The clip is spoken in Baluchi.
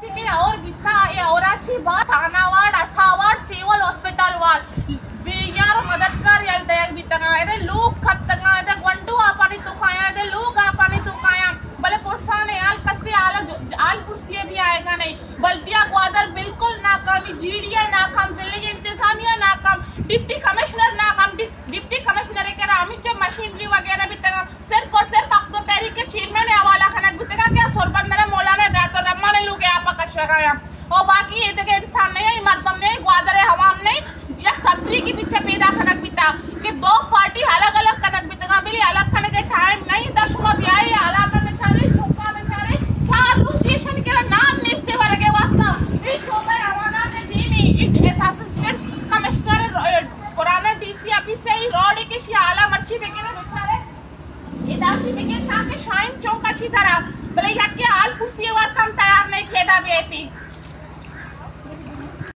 چی کہ اور بیتا، اے اورا چی با تھانہ وارڈ، اسا وارڈ، سیول ہاسپٹل وارڈ، بے یار و مددگار یل دیگ بیتگاں۔ ادے لوگ کپتگاں، ادے گونڈو آپانی توکایاں، ادے لوگ آپانی توکایاں۔ بلے پرسان حال کسے حال، حال پرسی بھی آئے گا نہیں۔ بلدیہ گوادر بالکل ناکامی، جی ڈی اے ناکام، ضلعی انتظامیہ ناکام، ڈپٹی کمشنر ناکام، ڈپ-، ڈپٹی کمشنر ءِ کرا ہمینچو مشینری وغیرہ بیتگاں۔ صرف اور صرف حق دو تحریک کے چیئرمین ءِ حوالہ کنگ بیتگا کہ سربندر مولانا ہدایت الرحمان ءِ لوگ ءَ آپ ءَ کشگ ءَ آں۔ او باقی اے دگہ انسان نہیں، اے مردم نہیں، گوادر ءِ عوام نہیں، یک تبدیلی کی پیچھے پیدا کنگ بیتا کہ دو پارٹی الگ الگ کنگ بیتگا، بلے الگ کنگ ءِ ٹائم نہیں۔ دا شما بیائے حالات بچارے، چوکا بچارے، چار روچ ایشن کرا نان نیستے ورگ ءِ واسطہ۔ اے شعبہ امانات دیمی، اے اسسٹنٹ کمشنر، پرانا ڈی سی آفس ءِ روڈ ءِ کشی حالا مرچی بگیرے بچارے۔ ادا چی بگے تاکہ شاہین چوک ءَ چی درا، بلے یکے حال پرسی ءِ واسطہ ہم تیار نہیں کہ ادا بیتی۔